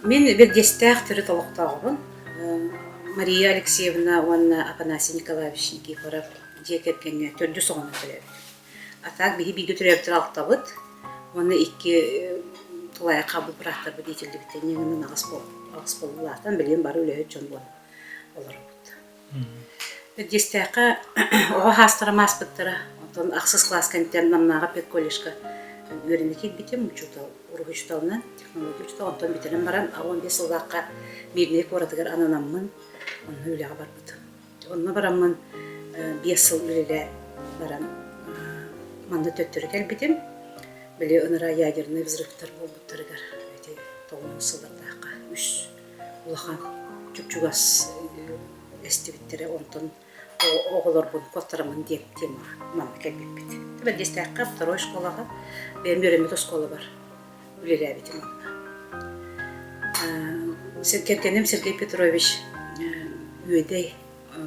Мин Бэрдиэстээх төрүт олохтооҕобун. Мария Алексеевна уонна Афанасий Николаевич Никифоров дьиэ кэргэҥҥэ төрдүс оҕону төрөөбүтүм. А так биһи бииргэ төрөөбүттэр алтабыт уонна икки тулаайах хаалбыт бырааттарбыт иитиллибиттэр. Инньэ гынан аҕыс буоллаатан билигин бары үлэһит дьон буолан олоробут. Бэрдиэстээххэ оҕо хаастара ааспыттара. Онтон ахсыс кылаас кэнниттэн Намнааҕы педколледжка үөрэнэ киирбитим. Учуутал, уруһуй учууталынан, технология учуутала. Онтон бүтэрэн баран, 15 сыллаахха Мирнэй куоратыгар ананаммын, онно үлэҕэ барбытым. Онно бараммын 5 сыл үлэлээн баран манна төттөрү кэлбитим. Били ыныраа ядернай взрывтар буолбуттарыгар ити тоҕус сыллардаахха үс улахан чуп-чугас эстибиттэрэ, онтон оҕолорбун куоттараммын диэн темаҕа манна кэлбиппит. Бэрдиэстээххэ второй школаҕа бэйэм үөрэммит оскуолабар үлэлээбитим онно. Кэргэним Сергей Петрович Үөдэй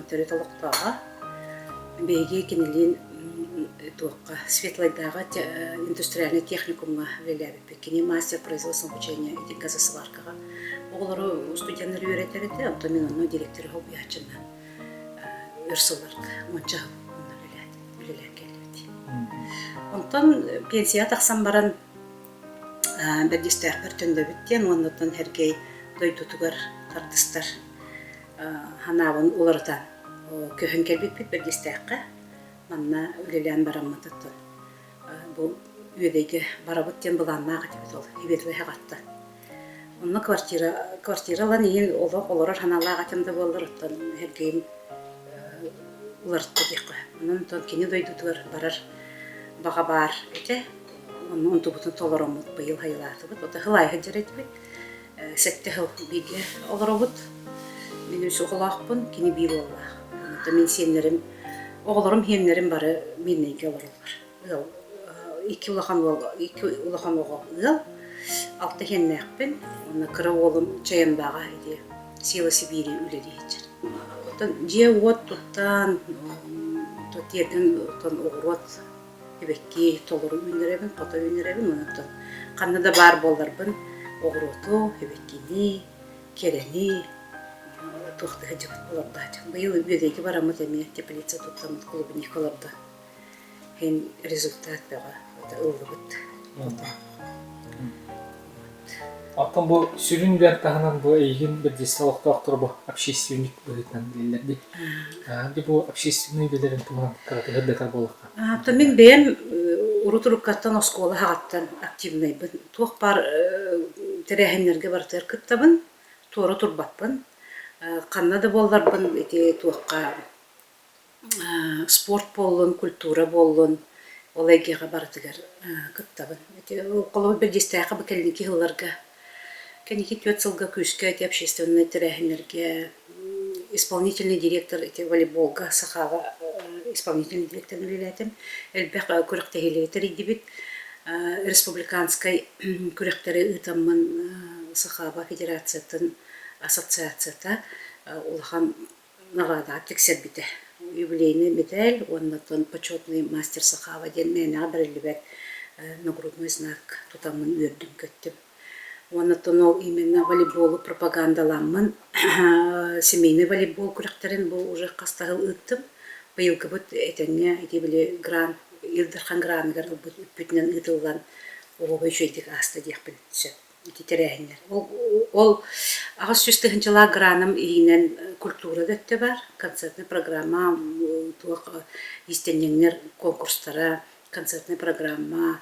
төрүт олохтооҕо. Биһиги кинилиин туохха Светлайдааҕы индустриальнай техникумҥа үлэлээбиппит. Кини мастер производственного обучения ити газосваркаҕа оҕолору студеннары үөрэтэр этэ. Онтон мин онно директоры солбуйааччынан өр сылларга уонча сыл онно үлэлээн кэллибит. Онтон пенсияҕа тахсан баран Бэрдиэстээхпэр төннөбүт диэн уонна оттон Сергей дойдутугар тардыстар ханаабын уларытан көһөн кэлбиппит Бэрдиэстээххэ. Манна үлэлээн бараммыт оттон бу Үөдэйгэ барабыт диэн былааннаах этибит ол Светлый Хаҕаттан. Онно квартира квартира ылан иһин олох олорор санаалаах этим да буоллар оттон Сергейим уларытта диэххэ. Онон оттон кини дойдутугар барар баҕа баар этэ. Онно онтубутун толороммут быйыл хайылаатыбыт. Ото сыл аайы сылдьар этибит. Сэттэ сыл бииргэ олоробут. Мин үс оҕолоохпун, кини биир уоллаах. Онтон мин сиэннэрим, оҕолорум сиэннэрим бары Миирнэйгэ олороллор. Ыал икки улахан уол, икки улахан оҕо ыал. Алта сиэннээхпин. Уонна кыра уолум Чайандааҕа ити Сила Сибири үлэлии сылдьар. Оттон дьиэ-уот туттан, тиэргэн оттон оҕуруот Эбэкки толору үүннэрэбин, хото үүннэрэбин уонна ханна да баар буолларбын оҕуруоту, эбэккини, кэрэни туох да сылдьыбыт олордооччу. Быйыл Үөдэйгэ бараммыт эмиэ теплица туттаммыт клубника олордо. Иһин результат бөҕө ыллыбыт. Оттон бу сүрүн үлэр таһынан бу эйигин Бэрдиэстэ олохтоохторо бу общественник быһыытынан билэллэр дии. Дии бу общественнай үлэлэрин туһунан кыратык сырдатар буоллахха. То мин бэйэм урут уруккаттан оскуола аҕаттан активнайбын. Туох баар тэрээһиннэргэ барытыгар кыттабын, туора турбаппын. Ханна да буолларбын ити туохха спорт буоллун, культура буоллун, ол эйгэҕэ барытыгар кыттабын. Ити холобур Бэрдиэстээххэ бу кэнники сылларга, кэнники түөрт сылга күүскэ ити общественнай тэрээһиннэргэ исполнительный директор ити волейболга сахаҕа исполнительный директор үлэлээтим. Элбэх күрэхтэһиилэри тэрийдибит. Республиканскай күрэхтэри ыытаммын Сахаба Федерациятын ассоциацията улахан наҕараада тиксэрбитэ. Юбилейный медаль уонна оттон почетный мастер Сахава диэн мээнэҕэ бэриллибэт нагрудной знак тутаммын үөрдүм-көттүм. Уонна оттон ол именно волейболу пропагандаламмын семейный волейбол күрэхтэрин бу уже хас да сыл ыыттым. Быйылгыбыт этэҥҥэ ити били грант Ил Дархан граныгар ылбыт үппүтүнэн ыытыллан оҕоҕо үчүгэйдик ааста диэхпин сөп. Ити тэрээһиннэр. Ол, ол 800 тыһыынчалаах граным иһинэн культура да өттө бар, концертная программа, туох иистэнньэҥнэр конкурстара, концертная программа,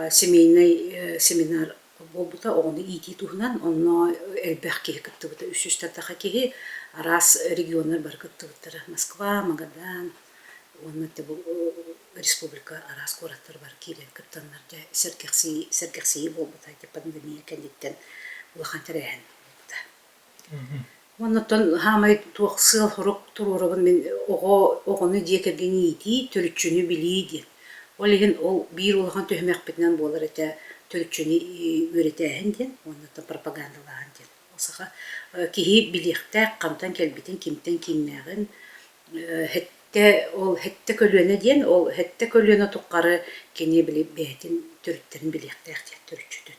семейный семинар буолбута оҕону иитии туһунан. Онно элбэх киһи кыттыбыта, үс сүүстэн тахса киһи, араас регионнар бары кыттыбыттара. Москва, Магадан уонна республика араас куораттарыгар киирэн кыттаннар дьэ сэргэхсийии, сэргэхсийии буолбута ити пандемия кэнниттэн улахан тэрээһин буолбута. Уонна оттон хаамай туох сыал-сорук туруорабын мин оҕо оҕону дьиэ кэргэни иитии, төрүччүнү билии диэн. Ол иһин ол биир улахан түһүмэхпитинэн буолар этэ төрүччүнү үөрэтээһин диэн уонна оттон пропагандалааһын диэн. Саха киһи билиэхтээх хантан кэлбитин, кимтэн кииннээҕин, Сэттэ ол сэттэ көлүөнэ диэн ол сэттэ көлүөнэ тухары кини били бэйэтин төрүттэрин билиэхтээх диэн төрүччүтүн.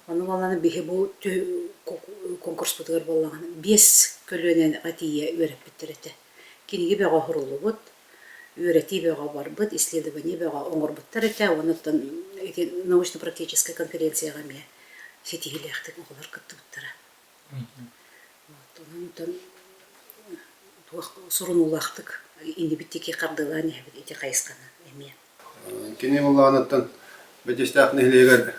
Ону буоллаҕына биһи бу конкурспутугар буоллаҕына биэс көлүөнэҕэ тиийэ үөрэппиттэр этэ. Кинигэ бөҕө оһоруллубут, үөрэтии бөҕө барбыт, исследование бөҕө оҥорбуттар этэ. Онуттан ити научно-практическай конференцияҕа эмиэ ситиһиилээхтик оҕолор кыттыбыттара. Вот, онон туох сурунуулаахтык иннибит диэки хардыылаан иһэбит ити хайысханы эмиэ. Кини буоллаҕыттан Бэтистээх нэһилиэгэр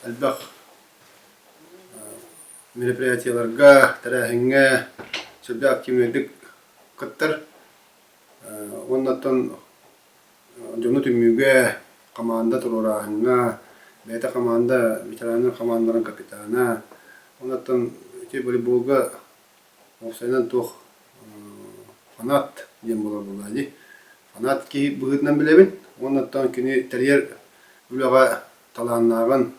элбэх мероприятиеларга, тэрээһиҥҥэ сүрдээх активнайдык кыттар. Уоннаттан дьону түмүүгэ, хамаанда туруорааһыҥҥа, бэйэтэ хамаанда ветераннар хамаандаларын капитана. Оннуттан ити волейболга Уопсайынан туох фанат диэн буолар буоллаҕа дии. Фанат киһи быһыытынан билэбин уонна оттон кини тэрийэр үлэҕэ талааннааҕын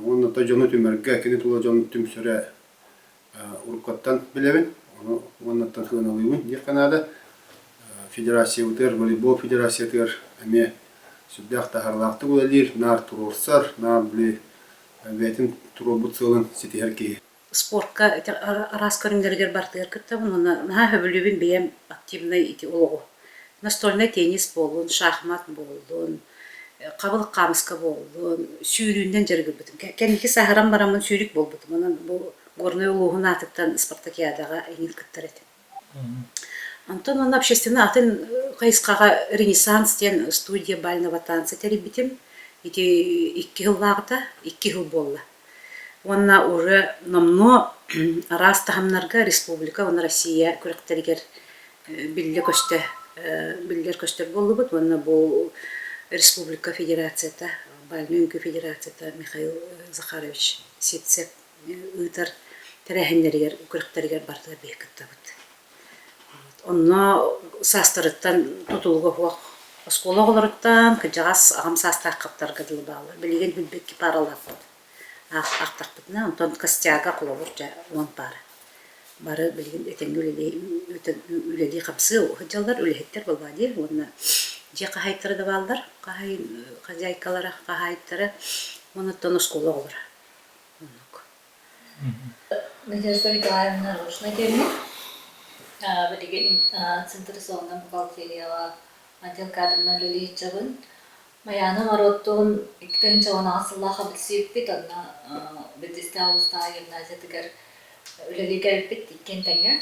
уонна оттон дьону түмэргэ, кини тула дьон түмсэрэ уруккуттан билэбин. Ону уонна оттон сыаналыыбын диэххэ наада. Федерациябытыгар, волейбол федерациятыгар эмиэ сүрдээх таһаарыылаахтык үлэлиир, наар туруорсар, наар били бэйэтин туруорбут сыалын ситиһэр киһи. Спортка ити араас көрүҥнэригэр барытыгар кыттабын уонна наһаа сөбүлүүбүн бэйэм активнай ити олоҕу. Настольнай теннис буоллун, шахмат буоллун, хабылык хаамыска буоллун, сүүрүүнэн дьарыгырбытым. Кэнники сааһыран бараммын сүүрүк буолбутум. Онон бу Горнай улууһун аатыттан спартакиадаҕа эҥин кыттар этим. Онтон уонна общественнай атын хайысхаҕа Ренессанс диэн студия бального танца тэрийбитим. Ити 2 сыллааҕыта, 2 сыл буолла. Уонна уже номнуо араас таһымнарга республика уонна Россия күрэхтэригэр биллэ-көстө биллэр-көстөр буоллубут уонна бу республика федерацията, бальнай үҥкүү федерацията Михаил Захарович Сивцев ыытар тэрээһиннэригэр, күрэхтэригэр барытыгар биһи кыттабыт. Онно саастарыттан тутулуга суох оскуола оҕолоруттан кырдьаҕас аҕам саастаах хаптарга дылы бааллар. Билигин билбэкки пааралаахпыт аахтахпытына, онтон костяга холобур дьэ 10 паара. Бары билигин этэҥҥэ үлэлии үлэлии-хамсыы сылдьаллар, үлэһиттэр буоллаҕа дии уонна дьиэ хаһаайыттара да бааллар, хозяйкалара, хаһаайыттара уонна оттон оскуола оҕолоро. Оннук. Надежда Николаевна Рожина диэммин. Билигин централизованнай бухгалтерияҕа отдел кадрынан үлэлии сылдьабын. Майаана Моруоттуун 2018 сыллаахха билсибиппит, онно Бэдьистээх улуустааҕы гимназиятыгар үлэлии кэлбиппит иккиэн тэҥҥэ.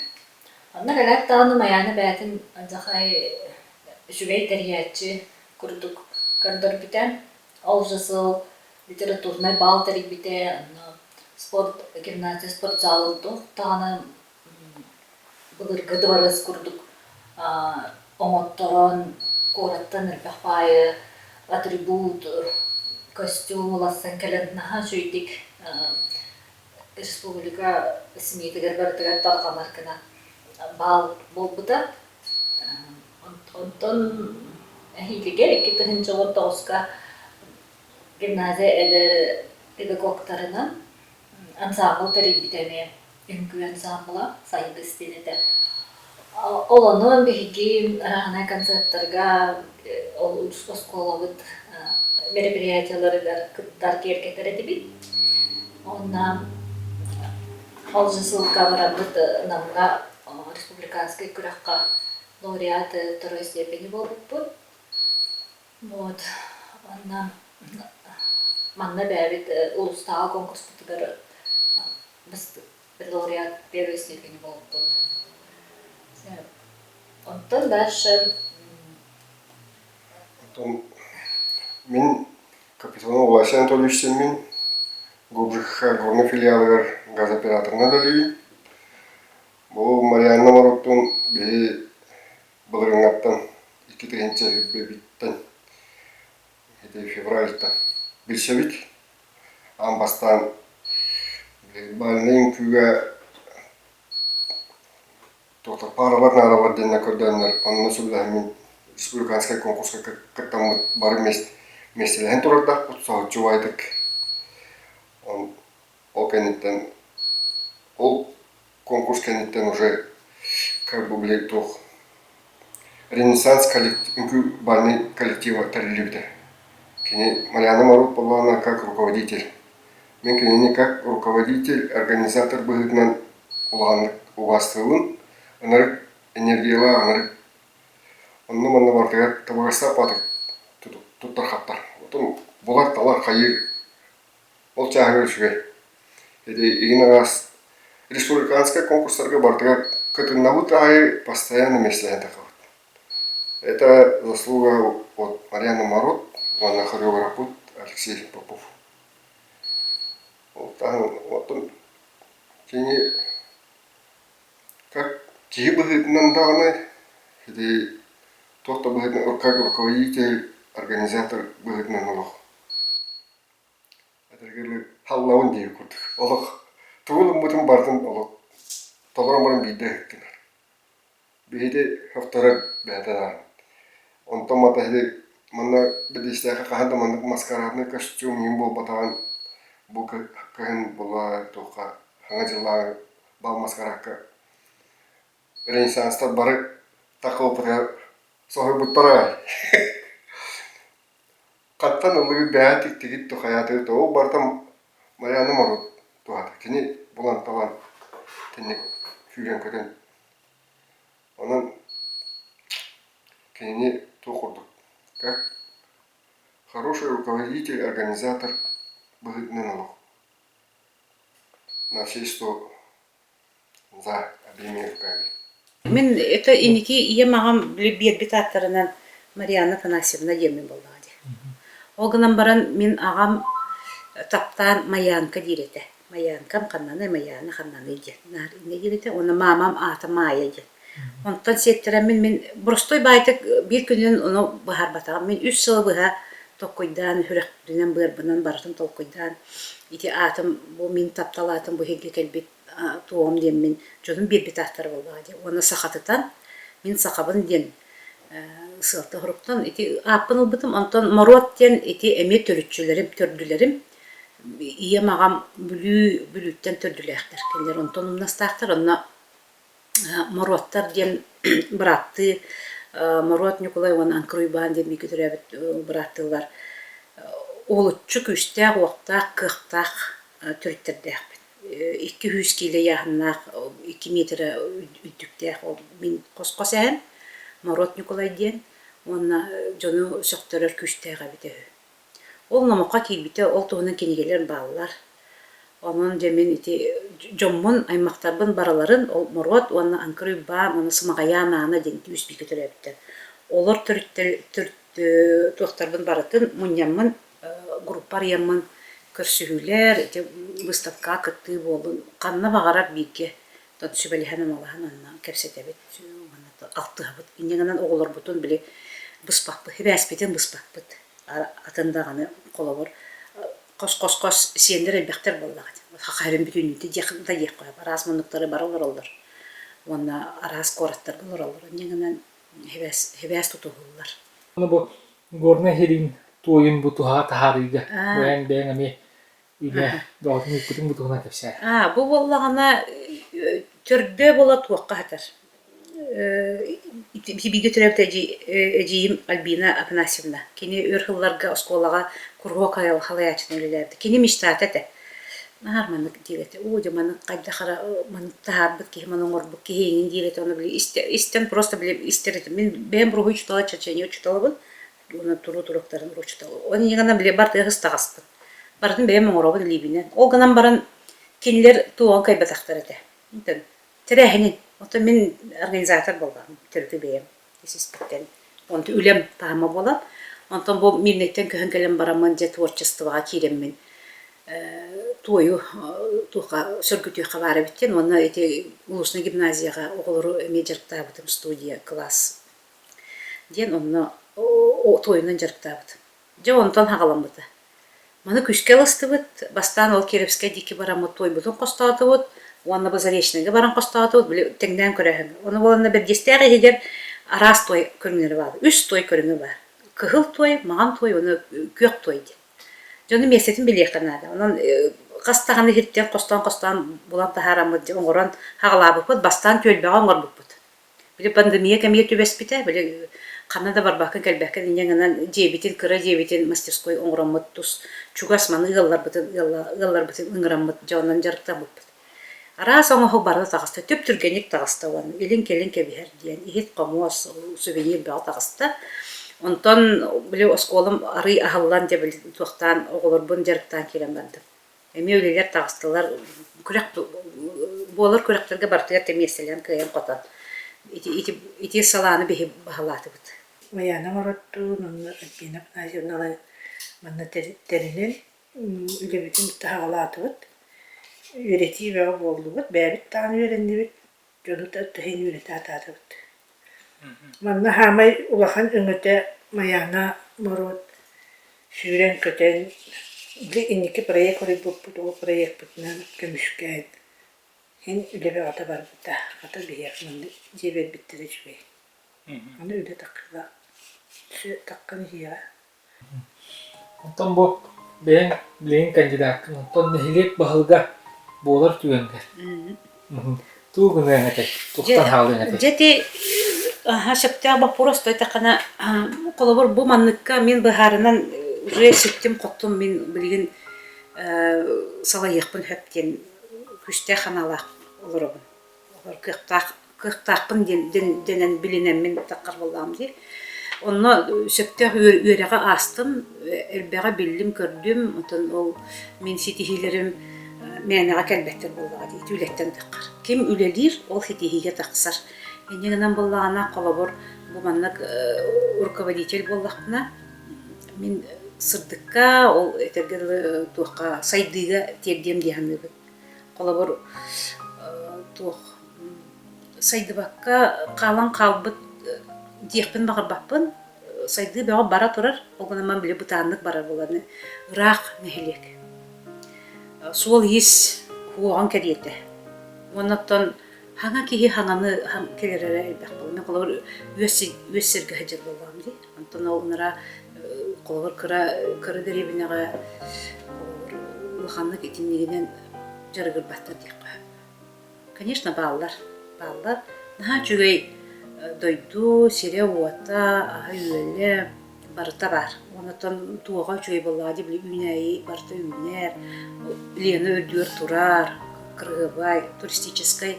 Онно кэлээт даҕаны Майаана бэйэтин алдьархай үчүгэй тэрийээччи курдук көрдөрбүтэ. Ол же сыл литературнай баал тэрийбитэ, онно спорт гимназия спортзалын туох даҕаны былыргы дыбарыас курдук оҥотторон, куораттан элбэх баайы атрибут, костюм уларсан кэлэн наһаа үчүгэйдик республика СМИ-тигэр барытыгар тарҕанар гына баал буолбута. Онтон эһиилигэр 2019-ка гимназия эдэр педагогтарынан ансаамбыл тэрийбитэ эмиэ үҥкүү ансаамбыла Сайдыс диэн этэ. Ол онон биһиги араһынай концерттарга ол оскуолабыт мероприятиеларыгар кыттар киэргэтэр этибит. Уонна ол же сылга бараммыт Намҥа республиканскай күрэххэ лауреат второй степени буолбуппут. Вот уонна манна бэйэбит улуустааҕы конкурспутугар лауреат первой степени буолбуппут. Онтон дальше Онтон мин Капитонов Вася Анатольевич диэммин, ГУБЖХ Горнай филиалыгар газооператорынан үлэлиибин. Бу Марианна Мороттуун биһи былырыыҥҥаттан 2000 сүүрбэбиттэн ити февральтан билсэбит. Аан бастаан бальнай үҥкүүгэ туохтар пааралар наадалар диэннэр көрдөөннөр, онно сөбүлэһэммин республиканскай конкурска кыттаммыт бары миэстэлэһэн турардаахпыт соһуччу убайдык. Ол кэнниттэн ол конкурс кэнниттэн уже как бы били туох Ренессанс үҥкүү бальнай коллектива тэриллибитэ. Кини Марианна Моруот буоллаҕына как руководитель. Мин кинини как руководитель, организатор быһыытынан улаханнык убаастыыбын. Ынырык энергиялаах, ынырык онно-манна барытыгар табыгастаах баҕатык туттар-хаптар. Оттон булар-талар, хайыыр ол чааһыгар үчүгэй. Ити игин араас республиканскай конкурстарга барытыгар кытыннабыт аайы постоянно миэстэлэһэн тахабыт. Это заслуга от Марьяны Морот уонна хореографпыт Алексей Попов. Ол таһынан оттон кини как киһи быһыытынан даҕаны ити туох да быһыытынан как руководитель, организатор быһыытынан олох Этэргэ халлабын диир курдук. Олох тугу ылыммытын барытын олох толорон баран биирдэ ыһыктынар. Биһиги хавтара бэйэтэ даҕаны. Онтон мата иһи манна Бэдиистээххэ хаһан да маннык маскараднай костюм иҥин буолбатаҕын бу кыһын була туохха Саҥа дьыллааҕы бал маскарадка Ренессанстар бары такылпытыгар соһуйбуттар аҕай. Хантан ыллыгыт бэйэҕит тиктигит тухайаатыгыт ол барыта Марианна Моруот туһата. Кини булан-талан итинник сүүрэн-көтөн Онон кинини туох курдук как хороший руководитель, организатор быһыытынан олох на все сто за обеими руками. Мин это инники ийэм аҕам били биэрбит ааттарынан Марианна Афанасьевна диэммин буоллаҕа дии. Ол гынан баран мин аҕам таптаан Майаанка диир этэ. Майаанкам ханнаный, Майаана ханнаный диэн наар инньэ диир этэ. Уонна маамам аата Маайа диэн. Онтон сиэттэрэммин мин боростуой баайтык биир күнүнэн ону быһаарбатаҕым. Мин үс сылы быһа толкуйдаан, сүрэхпинэн-быарбынан барытын толкуйдаан ити аатым бу мин таптал аатым бу иһиргэ кэлбит туоҕум диэммин дьонум биэрбит ааттара буоллаҕа дии. Уонна сахатытан мин сахабын диэн сыалта соруктан ити ааппын ылбытым. Онтон Моруот диэн ити эмиэ төрүччүлэрим, төрдүлэрим. Ийэм аҕам Бүлүү Бүлүүттэн төрдүлээхтэр. Кинилэр онтон умнастаахтар. Онно Моруоттар диэн бырааттыы Моруот Ньукулай уонна Аҥкыр Уйбаан диэн бииргэ төрөөбүт бырааттыылар уһулуччу күүстээх-уохтаах, кыахтаах төрүттэрдээхпит. 200 киилэ ыйааһыннаах, 2 миэтэрэ үрдүктээх ол мин хос-хос эһэм Моруот Ньукулай диэн уонна дьону сөхтөрөр күүстээх эбитэ үһү. Ол номоххо киирбитэ, ол туһунан кинигэлэр бааллар. Онон дьэ мин ити дьоммун, аймахтарбын барыларын ол Моруот уонна Аҥкыр Уйбаан уонна Сымаҕайаан Аана диэн үс бииргэ төрөөбүттэр. Олор төрүттэр туохтарбын барытын мунньаммын группа арыйаммын көрсүһүүлэр, ити выставкаҕа кыттыы буоллун, ханна баҕарар бииргэ сүбэлэһэн-амалаһан онно кэпсэтэбит уонна алтыһабыт. Инньэ гынан оҕолорбутун били быспаппыт, сибээспитин быспаппыт. Атын даҕаны холобур хос-хос-хос сиэннэр элбэхтэр буоллаҕа дии. Хахайрын бүтүннүүтэ диэх да диэххэ сөп. Араас муннуктары бары олороллор. Уонна араас куораттарга олороллор. Инньэ гынан сибээс, сибээс тутуһуллар. Аны бу Горнай сирин туойун бу туһаҕа таһаарыыга бэйэҥ бэйэҥ эмиэ үлэ бөҕөтүн ыыппытыҥ бу туһунан кэпсээ. Аа, бу буоллаҕына төрдө буола туохха сытар. Бииргэ төрөөбүт эдьиийим Альбина Афанасьевна. Кини өр сылларга оскуолаҕа куруһуок салайааччынан үлэлээбитэ. Кини мечтата этэ. Наһаа маннык диир этэ. Оо, дьэ маннык хайдах эрэ маннык таһаарбыт киһи, маны оҥорбут киһи эҥин диир этэ. Ону били истэн просто били истэр этим. Мин бэйэм уруһуй учуутала, черчение учууталабын. Уонна туруу туруктарын учуутал. Ол инньэ били бартыгар ыстаҕаспын. Барытын бэйэм оҥоробун илиибинэн. Ол гынан баран кинилэр туоҕун кыайбатахтар этэ. Тэрээһинин. Оттон мин организатор буоллаҕым, төрүкү бэйэм ис-испиттэн. Онтон үлэм таһыма буолан, онтон бу Мирнэйтэн көһөн кэлэн бараммын дьэ творчествоҕа киирэммин туойу туохха сөргүтүөххэ баар эбит диэн уонна ити улуусный гимназияҕа оҕолору эмиэ дьарыктаабытым студия класс диэн онно туойунан дьарыктаабытым. Дьэ онтон саҕаламмыта. Маны күүскэ ылыстыбыт. Бастаан ол Кировскай диэки бараммыт туойбутун хостоотубут уонна бу Заречнайга баран хостоотубут, били тэҥнээн көрөөһүн. Ону буоланна Бэрдиэстээх иһигэр араас туой көрүҥнэрэ баар. Үс туой көрүҥэ баар. Кыһыл туой, маҥан туой уонна күөх туой диэн. Дьону миэстэтин билиэххэ наада. Онон хас даҕаны иһиттэн хостоон-хостоон булан таһаараммыт оҥорон хаҕалаабыппыт. Бастаан түөлбэҕэ оҥорбуппут. Били пандемия кэмигэр түбэспитэ, били. Ханна да барбакка кэлбэккэ инньэ гынан дьиэбитин, кыра дьиэбитин мастерской оҥороммут тус чугас маны ыалларбытын ыалларбытын ыҥыраммыт дьэ онон дьарыктаммыппыт. Араас оҥоһук барыта таҕыста, түп-түргэнник таҕыста уонна илин-кэлин кэбиһэр диэн иһит-хомуос, сувенир бөҕө таҕыста. Онтон били оскуолам арыый аһыллан дьэ били туохтаан оҕолорбун дьарыктаан киирэн бардым. Эмиэ үлэлэр таҕыстылар, күрэх буолар күрэхтэргэ барытыгар да миэстэлээн кыайан-хотон ити, ити, ити салааны биһи баһылаатыбыт. Майаана оҥороттуун уонна Альбина Афанасьевналыын манна тэринэн үлэбитин таһаҕалаатыбыт. Үөрэтии бөҕө буоллубут, бэйэбит даҕаны үөрэннибит, дьону да иһин үөрэтэ сатаатыбыт. Манна саамай улахан өҥөтө Майаана норуот сүүрэн-көтөн, били инники проект оҥорбуппут, ол проекпытынан көмүскээн иһин үлэ бөҕөтө барбыта. Хата биһиэхэ маннык дьиэ биэрбиттэрэ үчүгэй. Аны үлэ таххыла таххан иһиэҕэ. Оттон бу бэйэҥ билигин кандидаккын, оттон нэһилиэк баһылыга буолар түгэҥҥэр тугу гыныаҥ этэй, туохтан хаалыаҥ этэй? Дьэ ити сөптөөх боппуруос тойдаххына, холобур, бу манныкка мин быһаарынан уже ситтим-хоттум, мин билигин салайыахпын сөп диэн күүстээх санаалаах олоробун. Кыахтаах кыахтаахпын диэн дэнэн билинэммин таххар буоллаҕым дии. Онно сөптөөх үөрэҕи аастым, элбэҕи биллим-көрдүм, оттон ол мин ситиһиилэрим мээнэҕэ кэлбэттэр буоллаҕа дии, ити үлэттэн таххар. Ким үлэлиир, ол ситиһиигэ тахсар. Инньэ гынан буоллаҕына, холобур, бу маннык руководитель буоллахпына, мин сырдыкка, ол этэргэ дылы туохха сайдыыга тиэрдиэм дии саныыбын. Холобур, туох сайдыбакка хаалан хаалбыт диэхпин баҕарбаппын. Сайдыы бөҕө бара турар, ол гынан били бытааннык барар буолан ыраах нэһилиэк. Суол-иис уоҕун кэриэтэ. Уонна оттон хаҥа киһи хаҥаны кэлэрэ элбэх буолла. Мин холобур үөс үөс сиргэ сылдьар буоллаҕым дии. Онтон ол ынара холобур кыра кыра дэриэбинэҕэ холобур улаханнык итиннигинэн дьарыгырбаттар диэххэ сөп. Конечно, бааллар. Бааллар. Наһаа үчүгэй дойду, сирэ-уота, аһа-үөлэ барыта баар. Онтон туоҕа үчүгэй буоллаҕа дии, били үүнээйи барыта үүнэр, Лена үрдүгэр турар, кырыһыабай, туристическай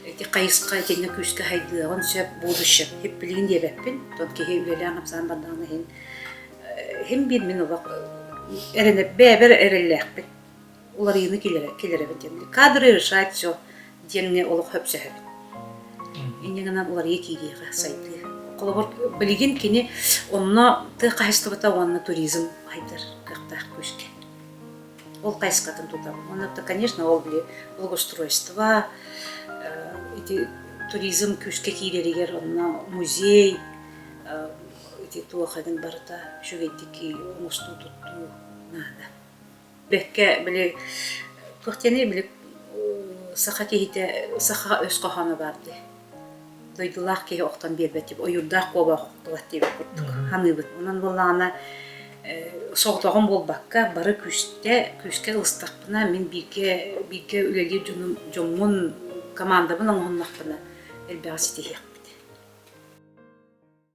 ити хайысха итиннэ күүскэ сайдыаҕын сөп будущем. Билигин диэбэппин, оттон киһи үлэлээн-хамсаан бардаҕына иһин иһин биир мин олох эрэнэ бэйэбэр эрэллээхпин. Уларыйыыны киллэрэбин диэн. Кадры решать все диэҥҥэ олох сөпсөһөбүн. Инньэ гынан уларыйа киириэҕэ, сайдыы. Холобур, билигин кини онно тыа хаһаайыстыбата уонна туризм сайдар кыахтаах күүскэ. Ол хайысхатын тутабын. Онно, конечно, ол били благоустройство, ити туризм күүскэ киирэригэр онно музей, ити туох эбин барыта үчүгэйдик оҥостуу туттуу наада. Бэккэ били туох диэний били саха киһитэ саха өс хоһооно баар дии. Дойдулаах киһи охтон биэрбэт дип ойуурдаах куобах охтубат диэбит курдук саныыбын. Онон буоллаҕына соҕотоҕун буолбакка бары күүстэ күүскэ ылыстахпына мин бииргэ бииргэ үлэлиир дьонум дьоммун командабын оҥоһуннахпына элбэҕи ситиһиэхпит.